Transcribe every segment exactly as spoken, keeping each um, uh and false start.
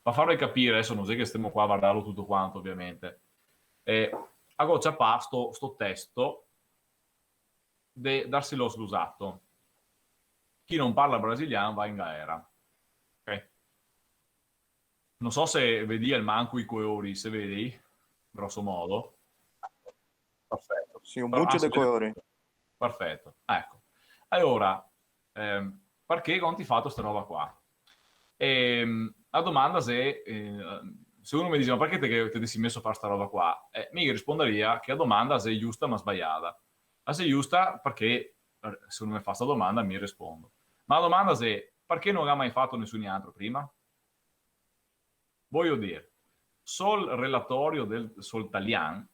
par farve capire, deso no xe che stemo qua a vardarlo tuto quanto, ovviamente. Eh, a go ciapà sto, sto testo de Darcilos Luzzatto: "Chi non parla brasilian va in gaera". Ok? No so se vedì almanco i coeori, se vedì, groso modo. Perfeto. Sì, un mucio de coeori. Perfeto, eco. Alora, ehm, parché go fato sta roba qua? Ehm, la domanda xe, eh, se uno me dixe: "Ma parché te, te te si meso a far sta roba qua?" Eh, mi rispondaria che la domanda xe giusta ma sbaliada. La xe giusta parché, eh, se uno me fa sta domanda, mi rispondo. Ma la domanda xe: parché no ga mai fato nesuni altro prima? Vojo dir, sul relatorio del, sul talian,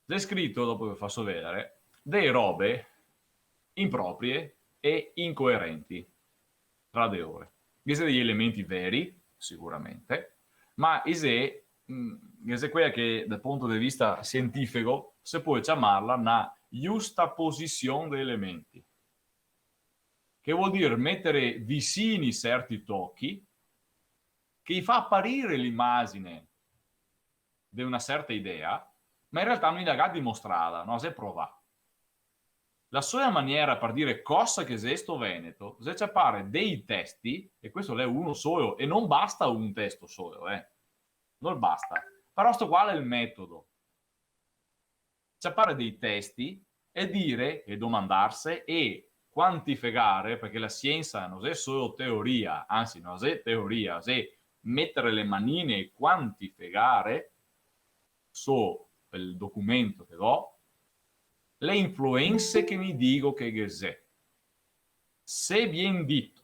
xe scrito, dopo ve faso vedare, de robe improprie e incoerenti tra de lore. Ghe xe dei elementi veri, sicuramente, ma ghe xe, mm, ghe xe quela che, dal punto de vista sientifico, se pol ciamarla na giustaposision de elementi, che vol dir metare visini certi tochi che i fa aparire l'imagine de una certa idea, ma in realtà no i la ga dimostrada, no la xe provà. La sola maniera par dire cosa che xe sto veneto xe ciapare dei testi, e questo l'è uno solo, e no basta un testo solo, eh. No basta. Però sto qua l'è el metodo. Ciapare dei testi e dire, e domandarse, e quantifegare, parché la siensa no xe solo teoria, ansi, no xe teoria, xe metare le manine e quantifegare su el documento che go, le influense che mi digo che ghe xe. Se vien dito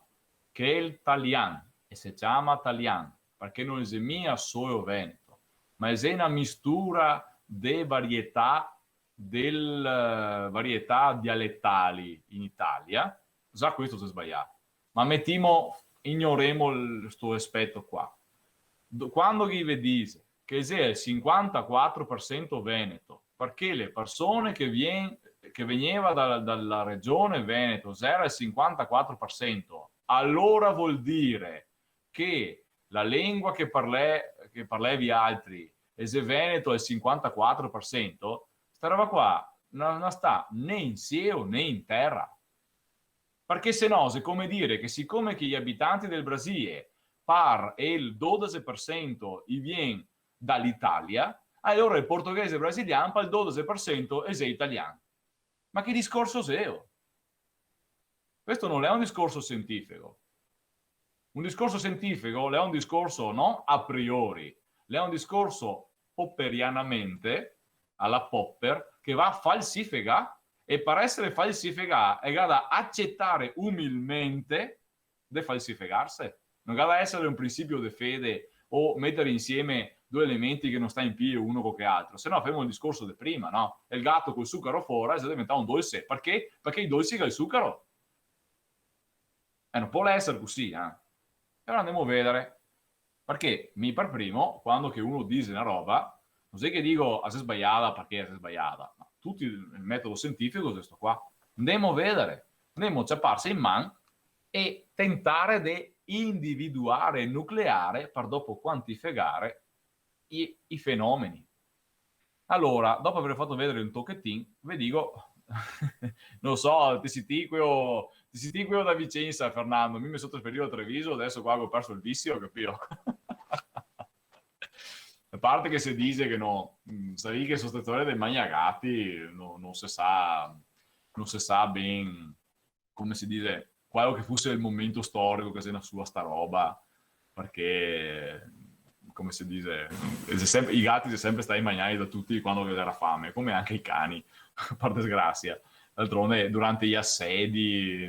che el talian, e se ciama talian, parché no xe mia solo veneto, ma xe na mistura de varietà del, eh, varietà dialetali in Italia, za questo xe sbalià. Ma metimo, ignoremo el, sto aspeto qua. Do-, quando chi ve dixe che xe el sinquantaquatro par sento veneto, parché le persone che vien-, che vegneva da, da la regione Veneto xera el sinquantaquatro par sento, alora vol dire che la lengua che parlè-, che parlè vialtri, e xe veneto al sinquantaquatro par sento, sta roba qua no, no sta né in cielo né in tera. Parché se no xe come dire che, sicome che i abitanti del Brasile par el dodexe par sento i vien da l'Italia, alora el portoghese brasilian par el dodexe par sento el xe italian. Ma che discorso xeo? Questo no l'è un discorso sientifico. Un discorso sientifico l'è un discorso no a priori, l'è un discorso popperianamente, a la Popper, che va falsifegà, e par esare falsifegà el ga da acetare umilmente de falsifegarse. No ga da esare un principio de fede o metare insieme do elementi che no sta in pie uno co che altro, se no femo el discorso de prima, no? El gato col sucaro fora el xe deventà un dolse. Parché? Parché i dolsi ga el sucaro. Eh, no pol esare cusì, eh. E alora ndemo vedare. Parché mi par primo, quando che uno dixe na roba, no xe che digo: "A xe sbaliada parché a xe sbaliada", ma tuti, el metodo sientifico xe sto qua. Ndemo vedare, ndemo ciaparse in man e tentare de individuare e nucleare par dopo quantifegare i, i fenomeni. Alora, dopo aver fato vedare un tochetin, ve digo, no so, te si ti queo, te si ti queo da Vicenza, Fernando, mi me so trasferìo a Treviso, deso qua go perso el visio, capìo? A parte che se dixe che no, mm, savì che sta storia dei magnagati no, no se sa, no se sa ben, come se dixe, qual che fuse el momento storico che xe nasùa sta roba, parché, come se dixe, xe senpre, i gati xe senpre stati magnai da tuti quando che ghe xera fame, come anca i cani, par desgrasia. D'altronde, durante i asedi,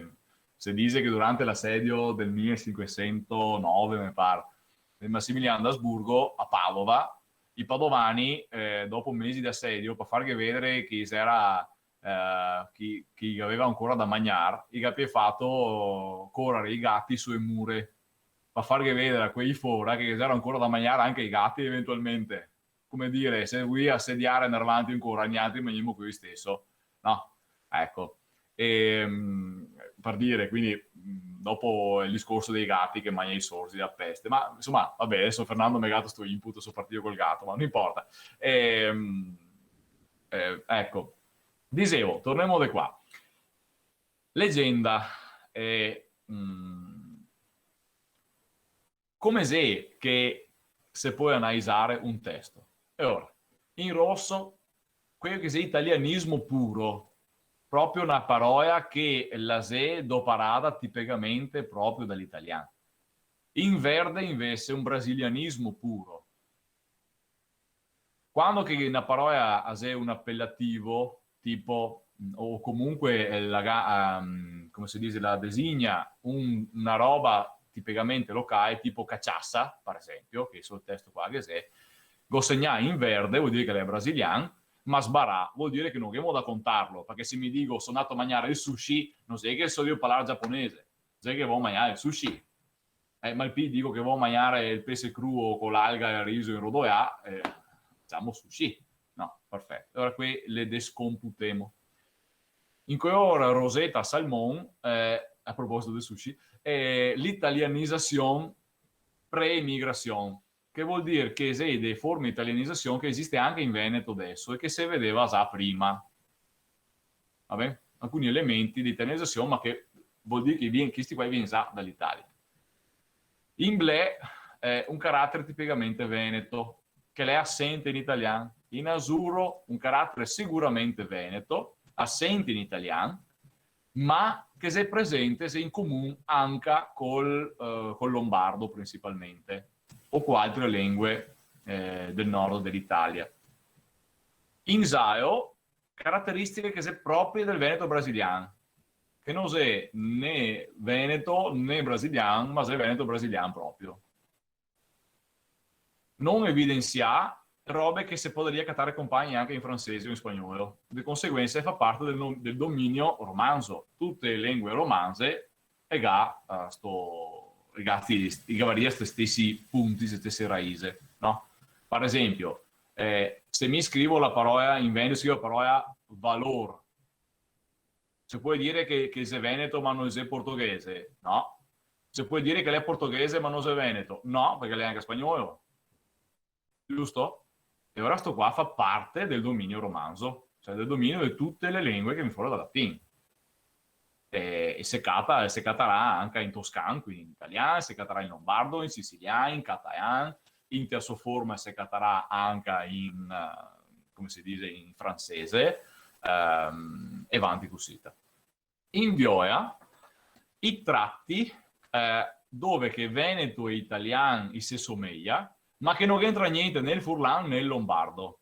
se dixe che durante l'asedio del milesinquesentonove, me par, de Massimiliano d'Asburgo a Padova, i padovani, eh, dopo mesi de asedio, par farghe vedare che i xera, eh, che, che i gaveva ancora da magnar, i ga pie fato corare i gati su e mure, par farghe vedare a quei fora che ghe xera ancora da magnar anca i gati eventualmente. Come dire, se volì asediare, ndare vanti ancora, nialtri magnemo quei steso, no? Eco. Ehm, par dire, quindi, mm, dopo el discorso dei gati che magna i sorzi dea peste. Ma, insoma, vabè, deso Fernando me ga dato sto input, so partìo col gato, ma no inporta. Ehm, eh, eco, disevo, tornemo de qua. Legenda, eh, mm, come xe che se pol analizare un testo? E ora, in roso, quel che xe italianismo puro, proprio na parola che la xe doparada tipicamente proprio da l'italian. In verde, invese, un brasilianismo puro. Quando che na parola a xe un apelativo, tipo, mm, o comunque, eh, la ga-, ehm, come se dixe, la designa un, na roba tipicamente locale, tipo cachaça, par esempio, che xe el testo qua che xe, go segnà in verde, vol dire che l'è brasilian, ma sbarà vol dire che no ghemo da contarlo, parché se mi digo "so ndà a magnare el sushi", no xe che so drio parlar giaponese, xe che vo magnare el sushi. Eh, ma el pi digo che vo magnare el pese cruo co l'alga e el riso in rodolà, eh, disemo sushi. No, perfeto. E ora qui le descomputemo. In color roseta salmon, eh, a proposito de sushi, eh, l'italianizasion pre-emigrasion, che vol dir che xe de forme de italianizasion che esiste anca in Veneto deso e che se vedeva za prima. Va ben? Alcuni elementi de italianizasion, ma che vol dir che vien, che sti qua vien za da l'Italia. In ble, eh, un caratere tipicamente veneto, che l'è asente in italian. In asuro, un caratere sicuramente veneto, asente in italian, ma che xe presente, xe in comun anca col, eh, col lombardo principalmente, o co altre lengue, eh, del nord de l'Italia. In xaeo, carateristiche che xe proprie del veneto brasilian, che no xe né veneto né brasilian, ma xe veneto brasilian proprio. No evidensià robe che se podaria catare conpagne anca in francese o in spagnolo. De conseguensa, fa parte del no-, del dominio romanzo. Tute le lengue romanze e ga, eh, sto, e ga sti, e gavaria sti stesi punti, ste stese raise, no? Par esempio, eh, se mi scrivo la parola, in veneto scrivo la parola valor, se pol dire che, che xe veneto ma no xe portoghese? No. Se pol dire che l'è portoghese ma no xe veneto? No, parché l'è anca spagnolo. Giusto? E ora sto qua fa parte del dominio romanzo, cioè del dominio de tute le lengue che vien fora dal latin. E, e se cata, se catarà anca in toscan, quindi in italian, se catarà in lombardo, in sicilian, in catalan, in terso forma se catarà anca in, eh, come se dixe, in francese, ehm, e vanti cusita. In viola, i trati, eh, dove che veneto e italian i se someja, ma che no c'entra gnente né el furlan né el lombardo.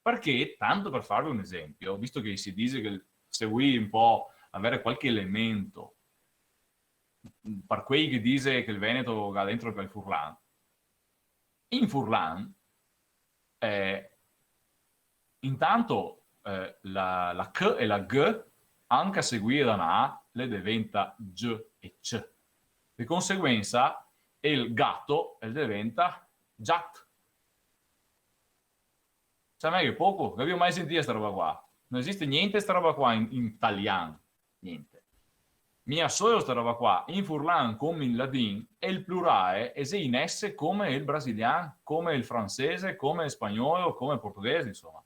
Parché, tanto par farve un esempio, visto che se dixe che se volì un po' avere qualche elemento, par quei che dixe che el veneto ga dentro el furlan, in furlan, eh, intanto, eh, la, la C e la G, anca seguie da na A, le deventa G e C. De conseguensa, el gato el deventa giat. Cioè, ma che poco? Gavìo mai sentìa sta roba qua? No esiste gnente sta roba qua in, in italian. Gnente. Mia solo sta roba qua. In furlan, come in ladin, el plurale el xe in S come el brasilian, come el francese, come el spagnolo, come el portoghese, insoma.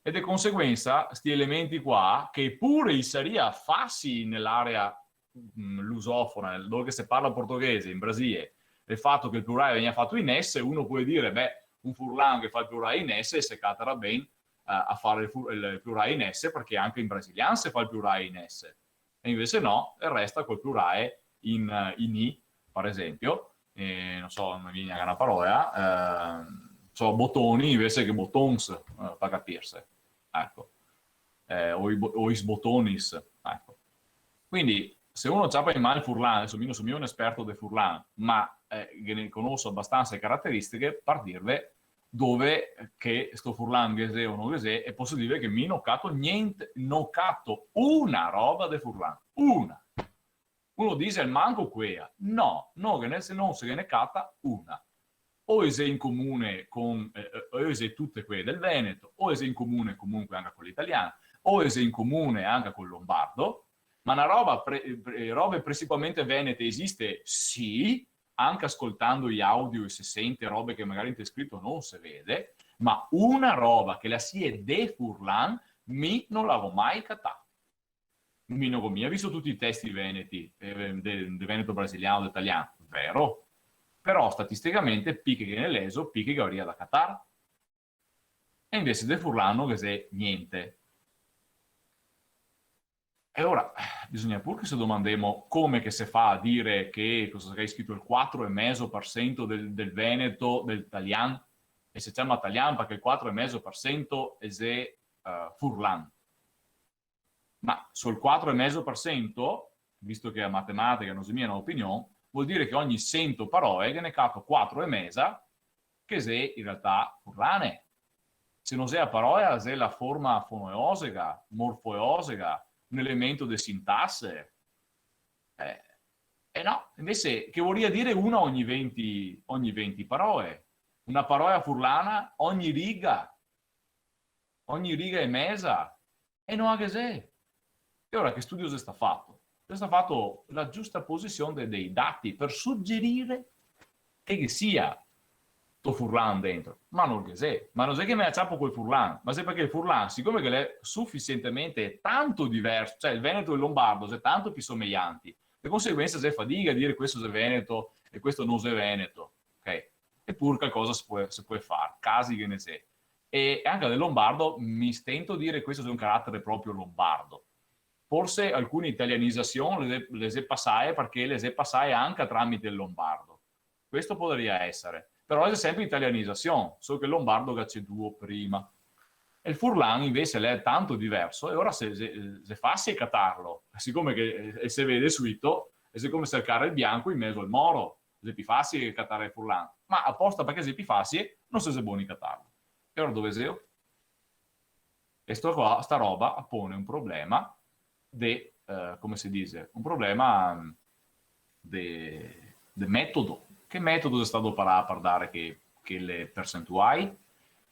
E de conseguensa, sti elementi qua, che pure i saria fasi nell'area, mm, lusofona, nel-, dove che se parla portoghese, in Brasile, el fato che el plurale vegna fato in S, uno pol dire, beh, un furlan che fa el plurale in S se catarà ben, eh, a fare el fu-, el plurale in S, parché anca in brasilian se fa el plurale in S. E invese no, el resta col plurale in, in I, par esempio, e no so, no me vien gnanca na parola, eh, so, botoni invese che botons, eh, par capirse. Eco. Eh, o i bo-, o i sbotonis, eco. Quindi, se uno ciapa in man el furlan, deso mi no so mia un esperto de furlan, ma, eh, ghe ne conoso abastansa le carateristiche par dirve dove che sto furlan ghe xe o no ghe xe, e poso dirve che mi no cato gnente, no cato una roba de furlan, una. Uno dixe almanco quea. No, no ghe ne, se no se ghe ne cata una. O e xe in comune con, eh, eh, o e xe tute quee del Veneto, o e xe in comune comunque anca con l'italian, o e xe in comune anca col lombardo, Ma na roba pre-, pre-, robe principalmente venete esiste? Sì, anca scoltando i audio e se sente robe che magari inte scrito no se vede, ma una roba che la sie de furlan, mi no la go mai catà. Mi no go mia visto tuti i testi veneti, eh, de, de veneto brasiliano, de talian, vero? Però statisticamente, pi che ghe ne leso, pi che gavaria da catar. E invese de furlan no ghe xe gnente. E ora, bisogna pur che se domandemo come che se fa a dire che, cosa che xe scrito, el quatro e mezo par sento del, del veneto, del talian, e se ciama talian parché el quatro e mezo par sento xe, eh, furlan. Ma sul quatro e mezo par sento, visto che a matematica no xe mia na opinion, vol dire che ogni sento paroe ghe ne cato quatro e meza che xe in realtà furlane. Se no xe a paroa, xe la forma fonoeosega, morfoeosega, un elemento de sintasse. Eh, eh no, invese che voria dire una ogni venti, ogni venti paroe? Una paroa furlana ogni riga, ogni riga e meza, e no a ghe xe. E ora che studio xe sta fato? Xe sta fato la giusta posision de-, dei dati per sugerire che ghe sia sto furlan dentro, ma no ghe xe. Ma no xe che me la ciapo col furlan, ma xe parché el furlan, sicome che l'è sufisientemente tanto diverso, cioè el veneto e el lombardo xe tanto pi somejanti, de conseguensa xe fadiga a dire questo xe veneto e questo no xe veneto, ok? Epur calcosa se pol, se pol far, casi che ne xe. E anca del lombardo mi stento a dire questo xe un caratere proprio lombardo. Forse alcune italianizasion le xe, le xe pasae parché le xe pasae anca tramite el lombardo. Questo podaria esare. Però xe sempre italianizasion, solo che el lombardo ga ceduo prima. E el furlan invese l'è tanto diverso e ora xe, xe, xe fasie catarlo, sicome che, eh, se vede suito, xe come sercare el bianco in mezo al moro, xe pi fasie catare el furlan, ma aposta parché xe pi fasie, no se xe boni catarlo. E ora dove xeo? E sto qua, sta roba pone un problema de, eh, come se dixe, un problema, mm, de, de metodo. Che metodo xe stà doparà par dare che, che le percentuai?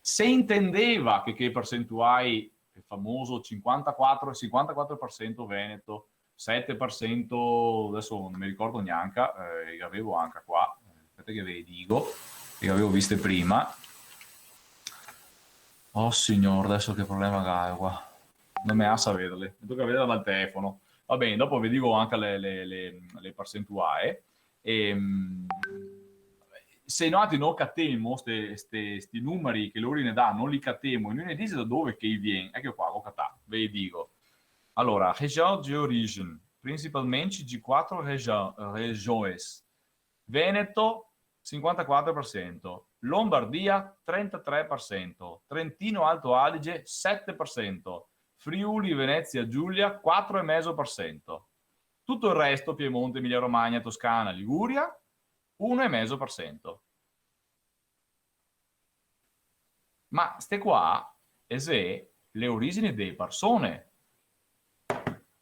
Se intendeva che, che percentuai, el famoso cinquantaquatro, cinquantaquatro par sento veneto, sete par sento, deso no me ricordo gnanca, eh, le gavevo anca qua, speta che ve le digo, che le gavevo viste prima. Oh signor, deso che problema che go qua. No me asa vederle, me toca vederle dal telefono. Va ben, dopo ve digo anca le, le, le, le percentuae. Ehm, se noaltri no catemo ste, ste, sti numeri che lori ne dà, no li catemo, e no i ne dixe da dove che i vien, eco qua, go catà, ve digo. Alora, région d'origine, principalmente de quatro région, régions. Veneto, cinquantaquatro par sento, Lombardia, trentatré par sento, Trentino Alto Adige, sete par sento, Friuli Venezia Giulia, quatro e mezo par sento. Tuto el resto, Piemonte, Emilia Romagna, Toscana, Liguria, uno e mezo par sento. Ma ste qua, e xe le origini de persone.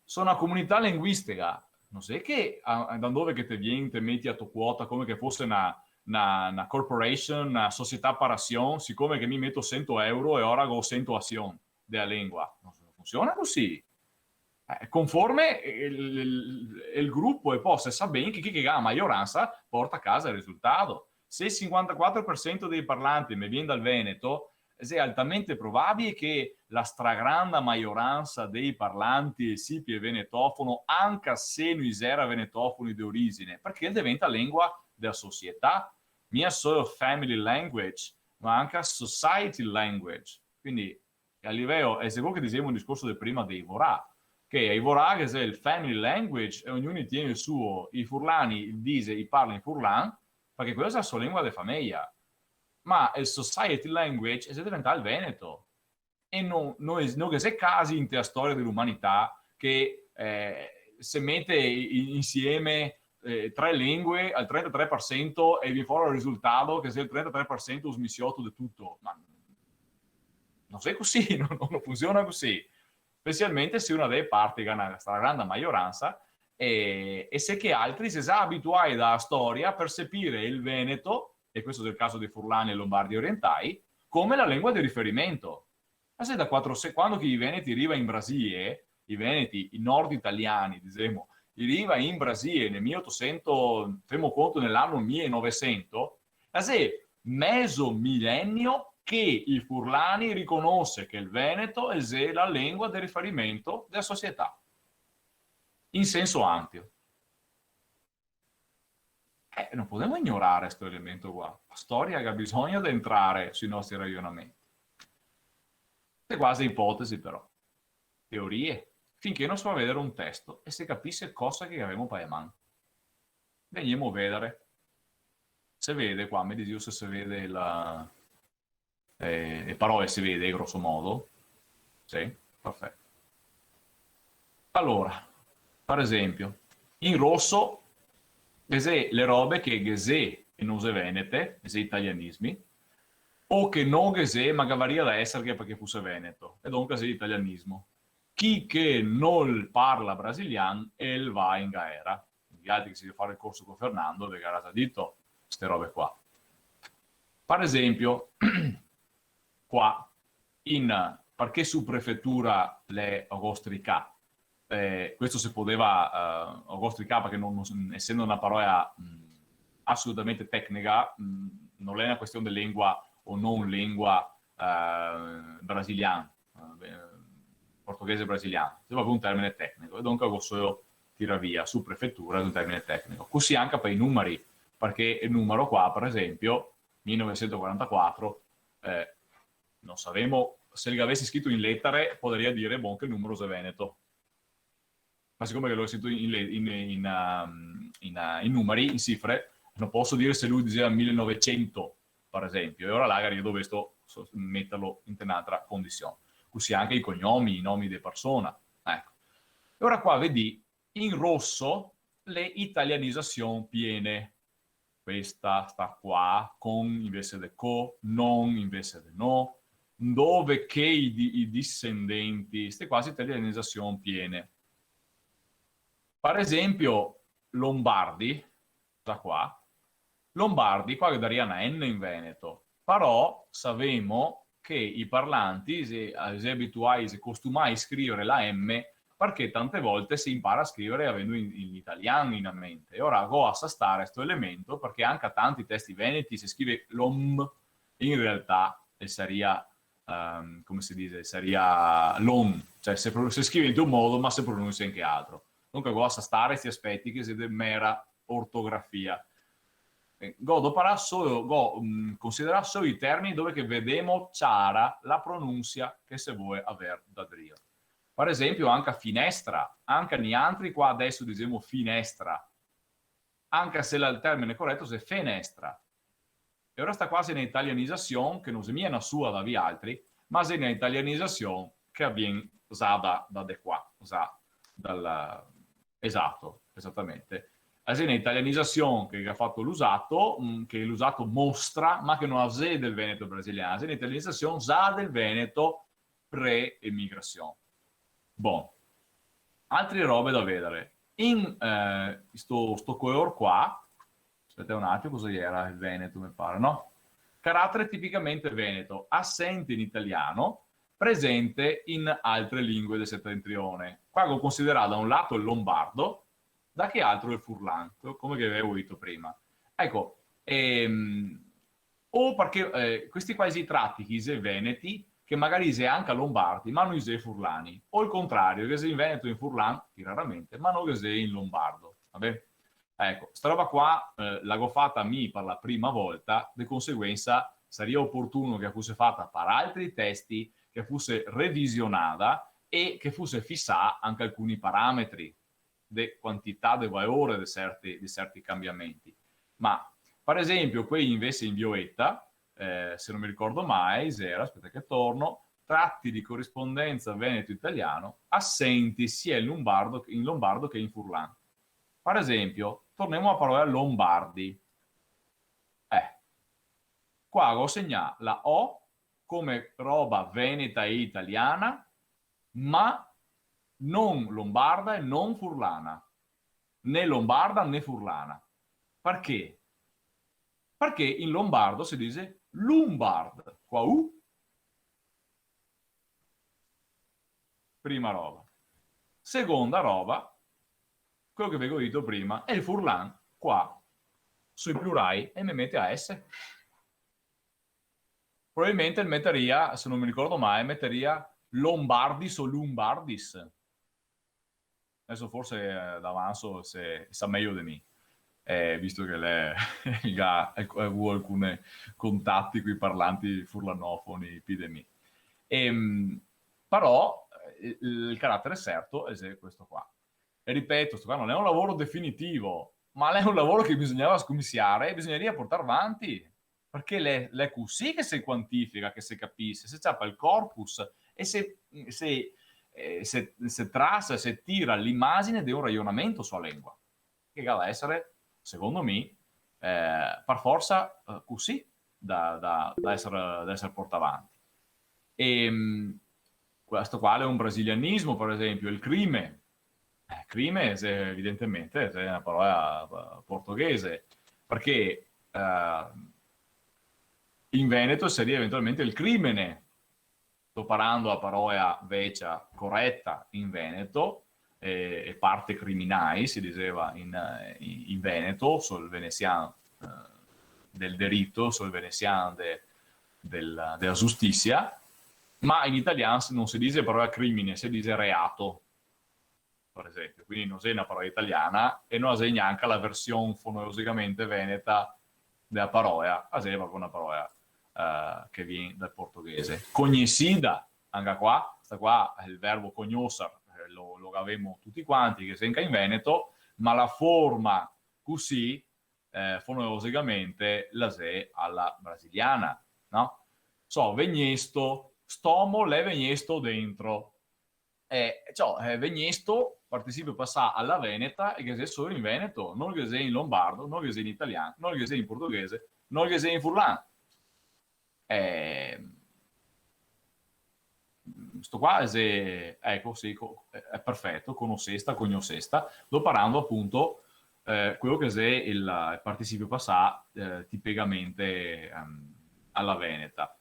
So na comunità linguistica, no xe che a, a, da dove che te vien te meti a to quota come che fose na, na, na corporation, na società par asion, sicome che mi meto sento euro e ora go sento asion de la lengua. No, no funsiona cusì. Eh, conforme, eh, el, el, el grupo, e po se sa ben che chi che ga la maioransa porta a casa el risultato. Se el cinquantaquatro par sento dei parlanti me vien dal Veneto, xe altamente probabile che la stragranda maioransa dei parlanti el sipie venetofono, anca se no i xera venetofoni de origine, parché el deventa lengua de la società, mia solo family language, ma anca society language. Quindi, a liveło, e xe queło che dixevimo nel discorso de prima dei vorà, che i vorà ghe xe el family language e ognuni tien el suo, i furlani dixe, i parla in furlan, parché queło xe la so lengua de fameja. Ma el society language el xe deventà el veneto. E no, no, no ghe xe casi inte la storia de l'umanità che, eh, se mete i-, insieme, eh, tre lengue al trentatré par sento e vien fora el risultato che xe el trentatré par sento smisioto de tuto. Ma no xe cusì, no, no, no funsiona cusì. Specialmente se una dee parti ga na stragranda maioransa e, e se che altri se xe abituai da la storia a persepire el veneto, e questo xe el caso dei furlani e lombardi orientai, come la lengua de riferimento. Ma se da quatro, se, quando che i veneti riva in Brasile, i veneti, i nord italiani, disemo, i riva in Brasile nel mile otosento, femo conto, ne l'ano mile novesento, a xe mezo milenio che i furlani riconose che el veneto el xe la lengua de riferimento dela società, in senso anpio. Eh, no podemo ignorare sto elemento qua. La storia ga bisogno de entrare sui nostri rajonamenti. Xe quasi ipotesi, però. Teorie. Finché no se va a vedare un testo e se capise cosa che gavemo pa le man. Vegnemo a vedare. Se vede qua, me disìo se se vede la, eh, le parole se vede, grosso modo. Sì, perfeto. Alora, par esenpio, in roso ghe xe le robe che ghe xe e no xe venete, ghe xe italianismi, o che no ghe xe, ma gavaria da esarghe parché fuse veneto, e donca xe italianismo. Chi che no parla brasilian, el va in gaera. Vialtri che sito a fare el corso co Fernando, ve garà za dito ste robe qua. Par esenpio, qua, in, parché su prefetura l'è ogostricà? Eh, questo se podeva, eh, ogostricà, parché no, no, esendo na parola, mm, asolutamente tecnica, mm, no l'è na question de lengua o no lengua, eh, brasilian, eh, portoghese brasilian, xe proprio un termine tecnico, e donca go solo tirà via, su prefetura xe un termine tecnico. Cusì anca par i numari, parché el numaro qua, par esenpio, mile novesento quarantaquatro, eh, no savemo, se el gavese scrito in letare, podaria dire, bon, che el numaro xe veneto. Ma sicome che lo ga scrito in le-, in, in, um, in, uh, in numari, in sifre, no poso dire se lu diseva mile novesento, par esenpio, e ora là ghe sarìa dovesto so-, meterlo inte n'altra condision. Cusì anca i cognomi, i nomi de persona. Eco. E ora qua vedì, in roso, le italianisasion piene. Questa, sta qua, con invese de co, non invese de no, ndove che i di-, i disendenti, ste qua xe italianisasion piene. Par esenpio, lombardi, sta qua, lombardi, qua ghe daria na N in veneto, però savemo che i parlanti xe, xe abituai, xe costumai a scrivare la M, parché tante volte se inpara a scrivare avendo in, in italian in mente. E ora go a sastare sto elemento, parché anca tanti testi veneti se scrive lom, in realtà, eh, saria, ehm, come se dixe, saria lon, cioè se pro-, se scrive in un modo, ma se pronunsia in che altro. Donca go a sastare sti aspeti che xe de mera ortografia. Eh, go doparà solo, go, mm, considerà solo i termini dove che vedemo ciara la pronunsia che se vol aver da drio. Par esenpio, anca finestra, anca niantri qua deso disemo finestra, anca se la, el termine coreto xe fenestra. E ora sta qua xe na italianisasion, che no xe mia na sua da vialtri, ma xe na italianisasion che vien za da, da de qua, za dal, esato, esatamente. A xe na italianisasion che ga fato Luzzatto, mm, che Luzzatto mostra, ma che no la xe del veneto brasilian, a xe na italianisasion za del veneto pre-emigrasion. Bon, altri robe da vedare. In, eh, sto, sto color qua, speta un atimo, cosa gera? El veneto, me pare, no? Caratere tipicamente veneto, asente in italian, presente in altre lingue del setentrion. Qua go considerà da un lato el lombardo, da che altro el furlan, co-, come che gavevo dito prima. Eco, ehm, o parché, eh, questi qua i xe tratichi, i xe veneti, che magari i xe anca lombardi, ma no i xe furlani. O el contrario, che i xe in veneto e in furlan, che raramente, ma no che i xe in lombardo, va ben? Eco, sta roba qua, eh, la go fata mi par la prima volta, de conseguensa saria oportuno che la fuse fata par altri testi, che la fuse revisionada e che fuse fisà anca alcuni parametri de quantità, de valore de certi, de certi cambiamenti. Ma, par esenpio, quei invese in violeta, eh, se no me ricordo mal, i xera, speta che torno, trati de corispondensa veneto-italiano, asenti sia in lombardo, in lombardo che in furlan. Par esenpio, tornemo a parola lombardi. Eh, qua go segnà la O come roba veneta e italiana, ma no lombarda e no furlana. Né lombarda né furlana. Parché? Parché in lombardo se dixe lumbard, co a U. Prima roba. Seconda roba, queo che ve go dito prima, el furlan qua, sui plurai, el me mete a S. Probabilmente el meteria, se no me ricordo mal, el meteria lombardis o lumbardis. Deso forse, eh, Davanzo se, sa mejo de mi, eh, visto che el ga, el ga vuo alcuni contati coi parlanti furlanofoni pi de mi. Ehm, però, eh, el, el caratere serto el xe questo qua. E ripeto, sto qua no l'è un lavoro definitivo, ma l'è un lavoro che bisognava scominsiare e bisognaria portar vanti, parché l'è, l'è cusì che se quantifica, che se capise, se ciapa el corpus e se, se, eh, se, se trasa, se tira l'imagine de un rajonamento su a lengua, che ga da esare, secondo mi, eh, par forsa, eh, cusì da, da, da esare, da esare portà vanti. Ehm, questo qua l'è un brasilianismo, par esenpio, el crime. Eh, crime, xe, evidentemente, xe na parola, eh, portoghese, parché, eh, in veneto saria eventualmente el crimene, doparando a parola vecia coreta in veneto, eh, e parte criminai, se diseva in, eh, in, in veneto, sul venesian, eh, del derito, sul venesian de, del, dela giustisia, ma in italian no se dixe parola crimine, se dixe reato, par esenpio. Quindi no xe na parola italiana e no a xe gnanca la version fonologicamente veneta dela parola, a xe proprio na parola, eh, che vien dal portoghese. Coñesida, anca qua, sta qua, el verbo coñosar, eh, lo, lo gavemo tuti quanti, che xe anca in veneto, ma la forma cusì, eh, fonologicamente la xe a la brasiliana, no? So, vegnesto, stomo l'è vegnesto dentro. Eh, ciò, eh, vegnesto, participio pasà a la veneta, e ghe xe solo in veneto, no ghe xe in lombardo, no ghe xe in italian, no ghe xe in portoghese, no ghe xe in furlan. Eh, sto qua xe, eco, sì, co-, xe perfeto, conosesta, cognosesta, doparando apunto, eh, queo che xe el, el participio pasà, eh, tipicamente, ehm, a la veneta.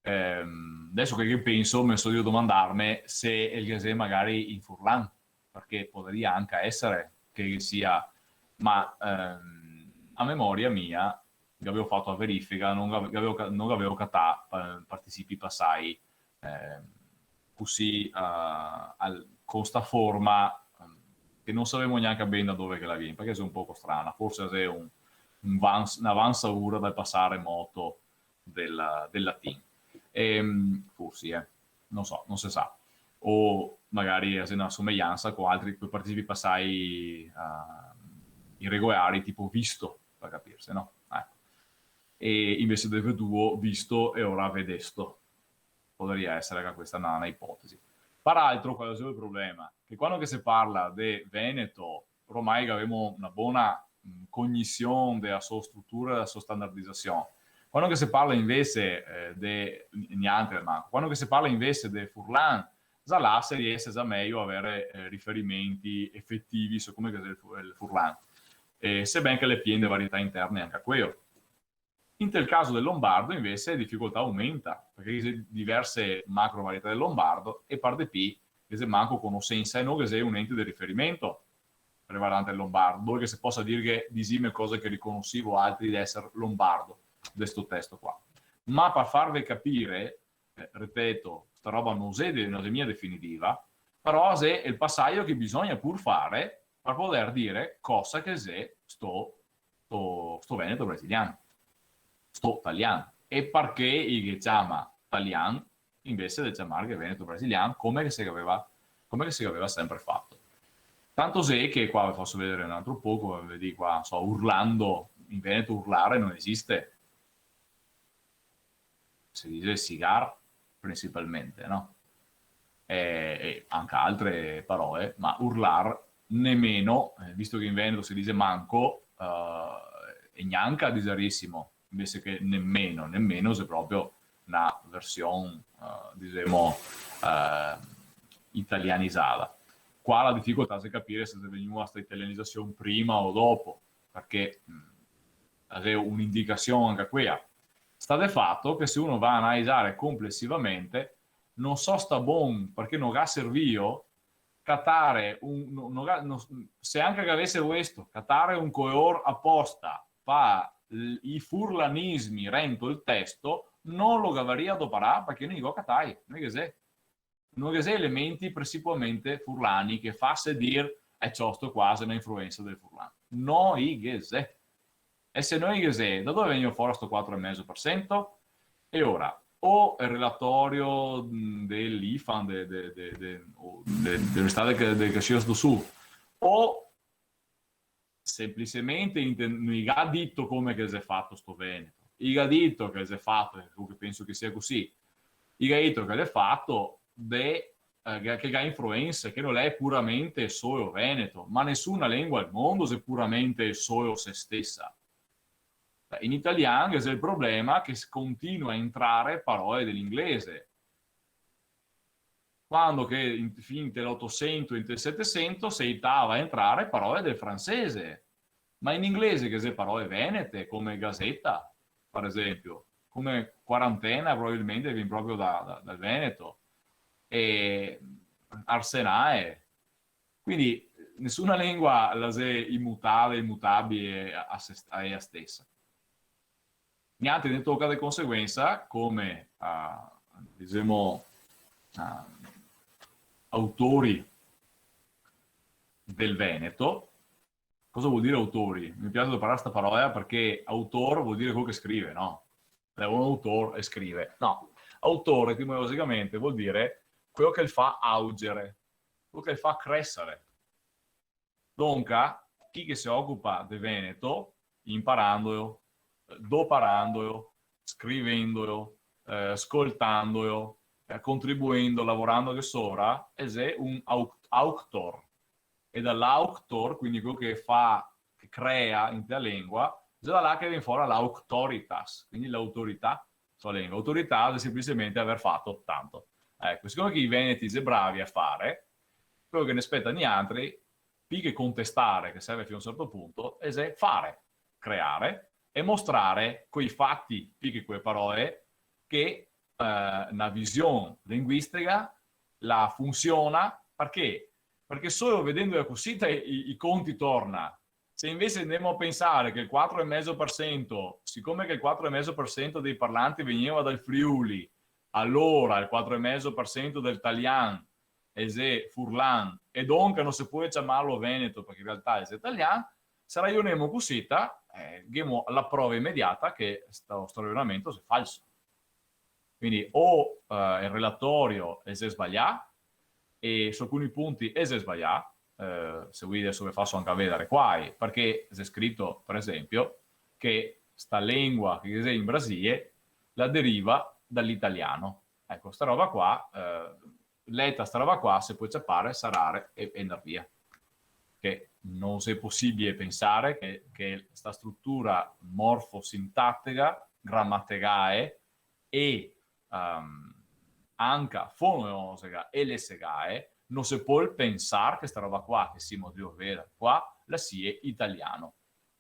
Ehm, deso che, che penso, me sto drio domandarme se el ghe xe magari in furlan, parché podaria anca esare che, che sia, ma, ehm, a memoria mia, che gavevo fato a verifica, no gav-, gavevo ca-, no gavevo catà, eh, participi pasai, ehm, cusì, eh, al-, co sta forma, ehm, che no savemo gnanca ben da dove che la vien, parché xe un poco strana, forse xe un, un vans-, na vansaura dal pasà remoto del, del latin. Ehm, forsi, eh. No so, no se sa. O magari xe na somejansa co altri, co participi pasai, eh, iregolari, tipo visto, par capirse, no? Eco. E invese de veduo, visto, e ora vedesto. Podaria esare anca questa na, na ipotesi. Par altro, qual xe el problema? Che quando che se parla de veneto, ormai gavemo na bona, mm, cognision dela so strutura e dela so standardizasion. Quando che se parla invese, eh, de, n-, gnanca, ma quando che se parla invese de furlan, za là se riese za mejo a avere, eh, riferimenti efetivi su come che xe el fu-, el furlan. Eh, seben che l'è pien de varietà interne anca queo. Inte el caso del lombardo, invese, la dificoltà aumenta, parché ghe xe diverse macro varietà del lombardo e par de pi ghe xe manco conosensa e no ghe xe un ente de riferimento riguardante el lombardo, dove che se posa dirghe, disime cosa che riconosì voaltri de eser lombardo de sto testo qua. Ma par farve capire, eh, ripeto, sta roba no xe de-, no xe mia definitiva, però xe el pasajo che bisogna pur fare par poder dire cosa che xe sto sto, sto veneto brasilian, sto talian. E parché i ghe ciama talian invese de ciamarghe veneto brasilian, come che se gaveva, come che se gaveva senpre fato. Tanto xe che qua ve faso vedere un altro poco, vedì qua, so, urlando, in veneto urlare no esiste. Se dixe sigar, principalmente, no? E, e anca altre parole, ma urlar nemeno, eh, visto che in veneto se dixe manco, eh, e gnanca dixerisimo, invese che nemeno, nemeno xe proprio na version, eh, dixemo, eh, italianizada. Qua la dificoltà xe capire se xe vegnua sta italianizasion prima o dopo, parché, mm, xe un'indicasion anca quea. Sta de fato che se uno va a analizare complesivamente, no so sta bon, parché no ga servio, catare un, no, no, no, se anca che gavese vuesto catare un coeor aposta pa l-, i furlanismi rento el testo, no lo gavaria doparà parché no i go catai, no i ghe xe. No ghe xe elementi precipuamente furlani che fase dir, "Eh, ciò, sto qua xe na influensa del furlan." No i ghe xe. E se no i ghe xe, da dove vegno fora sto quatro e mezo par sento? E ora, o el relatorio, mm, de l'IFAN, de, de, de, de, o de, de l'Università de, de Caxias do Sul, o semplicemente inte-, no i ga dito come che xe fato sto Veneto. I ga dito che xe fato, e comunque penso che sia cusì, i ga dito che l'è fato de, eh, che, che ga influense, che no l'è puramente solo veneto, ma nesuna lengua al mondo xe puramente solo se stesa. Beh, in italian xe el problema che s-, continua a entrare parole de l'inglese. Quando che in, fin te l'Otosento, inte el Setesento, se itava a entrare parole del francese. Ma in inglese ghe xe parole venete, come gazeta, par esempio, come quarantena, probabilmente vien proprio da, da, dal veneto, e arsenae. Quindi nesuna lengua la xe imutabile, imutabile a, a se st-, a ea stesa. Gnanca ne toca de conseguensa, come, a, disemo, a, autori del veneto. Cosa vol dire autori? Mi piaxe doparare sta parola parché autor vol dire queo che scrive, no? Xe un autor e scrive. No, autor etimologicamente vol dire queo che el fa augere, queo che el fa cresare. Donca, chi che se ocupa de veneto, inparandolo, doparandolo, scrivendolo, eh, scoltandolo, eh, contribuendo, lavorando che sora, el xe un au-, auctor. E da l'auctor, quindi queo che fa, che crea inte a lengua, xe da là che vien fora l'auctoritas, quindi l'autorità so a lengua. Autorità xe semplicemente aver fato tanto. Eco, sicome che i veneti xe bravi a fare, queo che ne speta a nialtri, pi che contestare, che serve fin a un certo punto, el xe fare, creare e mostrare coi fati, pi che co e parole, che, eh, na vision linguistica la funsiona, parché? Parché solo vedendo cusì te, i, i conti torna. Se invese ndemo a pensare che el quatro e mezo par sento, sicome che el quatro e mezo par sento dei parlanti vegneva dal Friuli, alora el quatro e mezo par sento del talian el xe furlan, e donca no se pol ciamarlo veneto, parché in realtà el xe talian, se rajonemo cusita, eh, ghemo la prova imediata che sto, sto rajonamento xe falso. Quindi o, eh, el relatorio el xe sbalià, e su alcuni punti el xe sbalià, eh, se volì deso ve faso anca vedare qua, parché xe scrito, par esempio, che sta lengua che ghe xe in Brasile la deriva da l'italian. Eco, sta roba qua, eh, leta sta roba qua, se pol ciapare, sarare e, e ndar via. Che no xe posibile pensare che, che sta strutura morfosintatica, gramatecae e, ehm, anca fonologica e lesecae, no se pol pensar che sta roba qua che semo drio vedar qua la sie italian,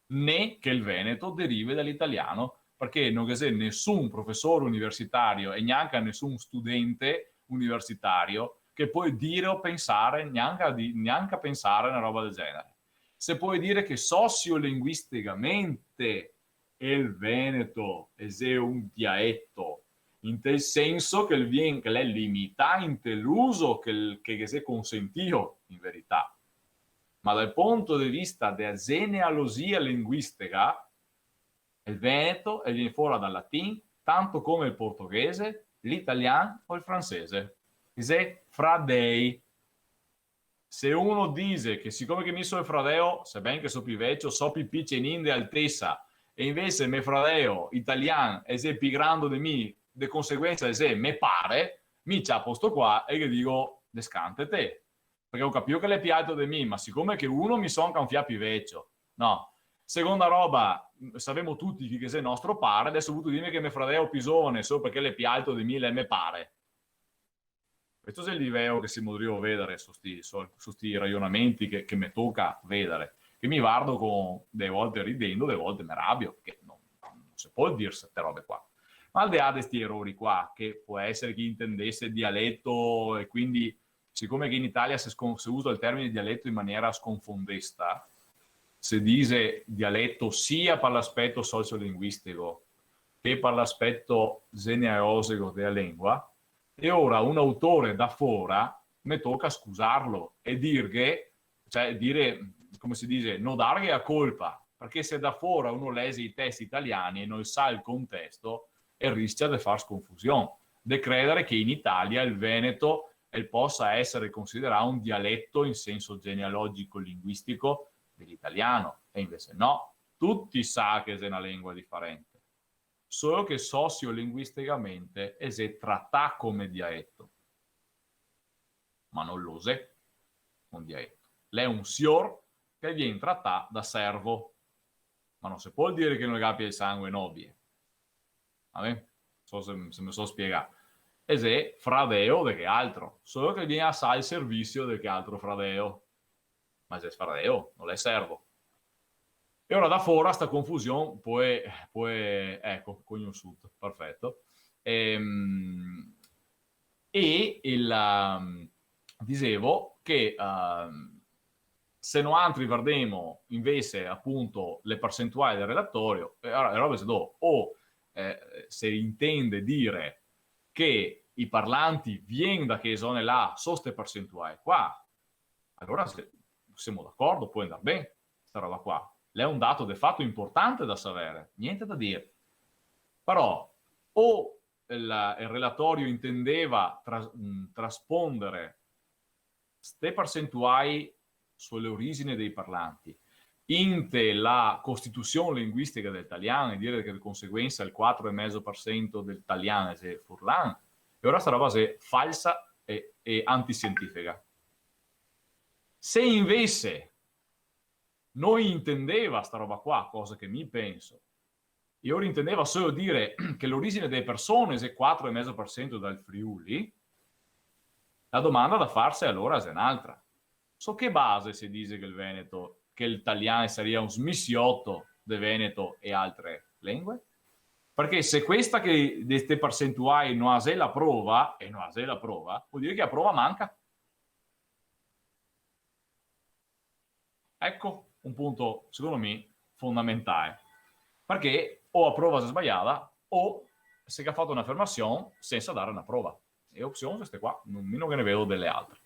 né che el veneto derive da l'italian, parché no ghe xe nesun profesor universitario e gnanca nesun studente universitario che pol dire o pensare, gnanca di-, gnanca pensare na roba del genere. Se pol dire che sosiolinguisticamente el veneto el xe un dialeto, inte el senso che el vien, che l'è limità inte l'uso che el, che, che xe consentìo, in verità. Ma dal punto de vista dea genealogia linguistica, el veneto el vien fora dal latin, tanto come el portoghese, l'italian o el francese. Xe fradei. Se uno dixe che sicome che mi so el fradeo, seben che so pi vecio, so pi picenin de altesa, e invese me fradeo italian el xe pi grando de mi, de conseguensa el xe me pare, mi ciapo sto qua e ghe digo: "Descantete." Parché go capìo che l'è pi alto de mi, ma sicome che uno mi so anca un fià pi vecio, no? Segonda roba, savemo tuti chi che xe nostro pare, deso vuto dirme che me fradeo pi zovane, solo parché l'è pi alto de mi, l'è me pare? Questo xe el liveo che semo drio vedare su sti, su, su sti rajonamenti che, che me toca vedare, che mi vardo con, dee volte ridendo, dee volte me rabio, parché no, no se pol dir ste robe qua. Ma al de là de sti erori qua, che pol esare che i intendese dialeto e quindi sicome che in Italia se scon-, se usa el termine dialeto in maniera sconfondesta, se dixe dialeto sia par l'aspeto sociolinguistico che par l'aspeto genealogico dea lengua, e ora un autore da fora me toca scusarlo e dirghe, cioè dire, come se dixe, no darghe a colpa, parché se da fora uno lexe i testi italiani e no sa el contesto, el rischia de far sconfusion, de credere che in Italia el veneto el posa esare considerà un dialeto in senso genealogico linguistico de l'italian, e invese no. Tuti sa che xe na lengua difarente, solo che sociolinguisticamente el xe tratà come dialeto, ma no lo xe un dialeto. L'è un sior che vien tratà da servo, ma no se pol dire che no el gapia el sangue nobile. Va ben? So se, se me so spiegà. El xe fradeo de che altro, solo che el vien asà al servisio de che altro fradeo. Ma el xe fradeo, no l'è servo. E ora da fora sta confusion, pol, pol, eco, cognosuto, perfeto. Ehm, e el, ehm, disevo che, ehm, se noantri vardemo invese, apunto, le persentuai del relatorio, e ora le robe se do, o, eh, se intende dire che i parlanti vien da che zone là, so ste persentuai qua, alora se, semo d'acordo, pol andar ben sta roba qua. L'è un dato de fato importante da savere, gnente da dire. Però o el, el relatorio intendeva tras-, mm, traspondere ste persentuai su le origine dei parlanti inte la costitusion linguistica del talian, e dire che de conseguensa el quatro e mezo par sento del talian xe furlan, e ora sta roba xe falsa e, e antisientifica. Se invese no intendeva sta roba qua, cosa che mi penso, e ora intendeva solo dire che l'origine dele persone xe quatro e mezo par sento dal Friuli, la domanda da farse alora xe n'altra. So che base se dixe che el veneto, che el talian saria un smisioto de veneto e altre lengue? Parché se questa che de ste persentuai no a xe la prova, e no a xe la prova, vol dire che a prova manca. Eco un punto, secondo mi, fondamentale, parché o a prova xe sbaliada o se ga fato un'afermasion sensa dare na prova. E opsion xe ste qua, no, mi no ghe ne vedo dele altre.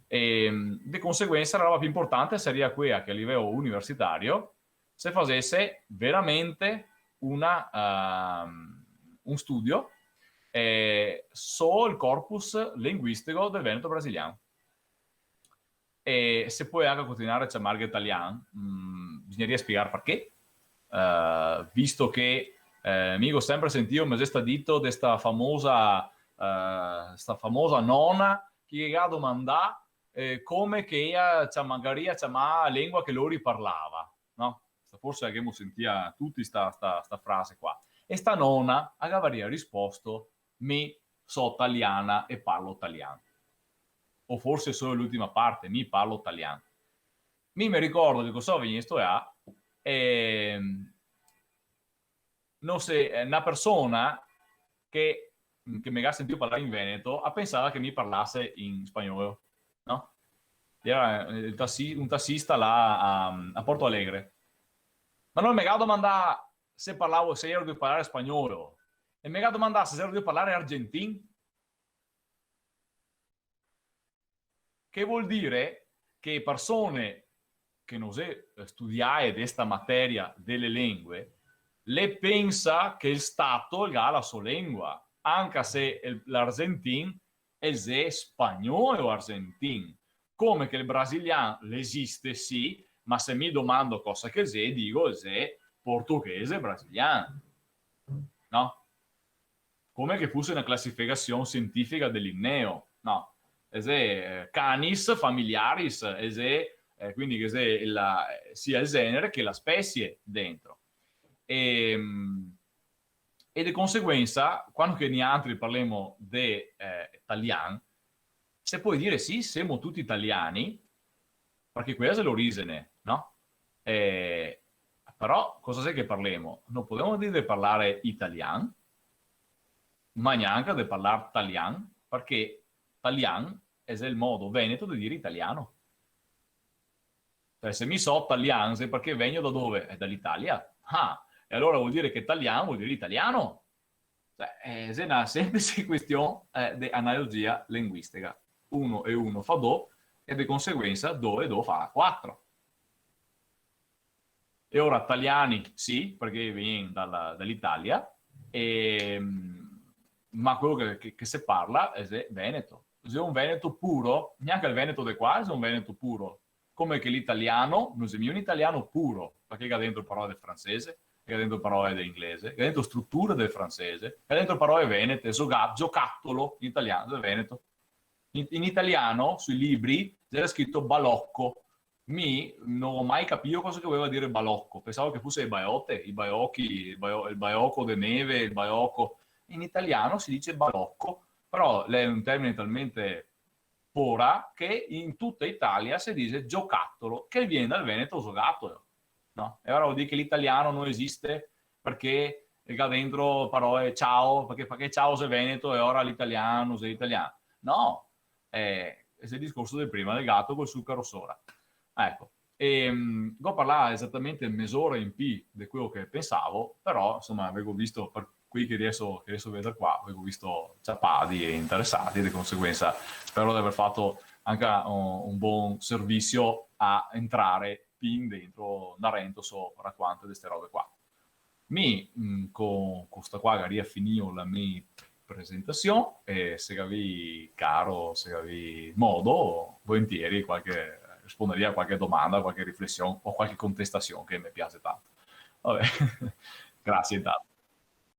E, de conseguensa, la roba pì importante saria quea che a liveo universitario se fasese veramente una, ehm, un studio, eh, sul corpus linguistico del veneto brasilian. E se pol anca continuare a ciamarghe talian, mm, bisognaria spiegar parché, eh, visto che, eh, mi go sempre sentìo, me xe stà dito de sta famosa, eh, sta famosa nona che ga domandà, eh, come che ea ciama-, garia ciamà a lengua che lori parlava, no? Sta, forse la ghemo sentìa tuti sta, sta, sta frase qua. E sta nona a gavaria risposto: "Mi so taliana e parlo talian." O forse solo l'ultima parte, "Mi parlo talian." Mi me ricordo che co so vegnesto là, ehm, no se, eh, na persona che, che me ga sentìo parlar in veneto, a pensava che mi parlase in spagnolo, no? Iera, eh, el tassi-, un tassista là a, a Porto Alegre. Ma no me ga domandà se parlavo, se iero drio parlar spagnolo, e me ga domandà se iero drio parlar argentin. Che vol dire che persone che no xe, eh, studiae de sta materia dele lengue, le pensa che el Stato el ga la so lengua, anca se el, l'argentin el xe spagnolo argentin, come che el brasilian l'esiste, sì, ma se mi domando cosa che el xe, digo el xe portoghese brasilian, no? Come che fuse na clasificasion sientifica de Linneo, no? El xe, eh, Canis familiaris, el xe, eh, quindi ghe xe la, sia el genere che la specie dentro. Ehm, e de conseguensa, quando che nialtri parlemo de, eh, talian, se pol dire sì, semo tuti taliani, parché quea xe l'origine, no? Eh, però cosa xe che parlemo? No podemo dire de parlare italian, ma gnanca de parlar talian, parché talian xe el modo veneto de dire italiano. Cioè, se mi so talian, xe parché vegno da dove? Eh, da l'Italia. Ah, e alora vol dire che talian vol dire italiano. Cioè, eh, xe na senplice cuestion, eh, de analogia linguistica. Uno e uno fa do, e de conseguensa do e do fa quatro. E ora taliani, sì, parché vien da la, da l'Italia, e, mm, ma quelo che, che, che se parla xe veneto. Xe un veneto puro, gnanca el veneto de qua xe un veneto puro, come che l'italiano no xe mia un italiano puro, parché el ga dentro parole de francese, el ga dentro parole de inglese, el ga dentro struture de francese, el ga dentro parole venete, zoga-, giocatolo in italiano, xe veneto. In, in italiano, sui libri, gera scrito balocco. Mi no go mai capìo cosa che voleva dire balocco. Pensavo che fuse le baiote, i baiochi, el baio-, el baioco de neve, el baioco. In italiano se dixe balocco, però xe un termine talmente fora che in tuta Italia se dixe giocatolo, che vien dal veneto zogatolo, no? E ora vol dire che l'italiano no esiste parché el ga dentro parole ciao, parché, parché ciao xe veneto e ora l'italiano xe italiano. No, eh, xe el discorso de prima, del gato col sucaro sora. Eco, e, mm, go parlà esatamente mez'ora in pì de quelo che pensavo, però, insoma, vevo visto, par quei che rieso, che rieso a veder qua, vevo visto ciapadi e interesadi, de conseguensa spero de aver fato anca un, un bon servisio a entrar pì in dentro, narento so raconte de ste robe qua. Mi, mm, co, co sta qua garia finìo la me presentasion, e se gavì caro, se gavì modo, volentieri qualche, risponderia a qualche domanda, qualche riflesion o qualche contestasion che me piaxe tanto. Vabè, grasie intanto.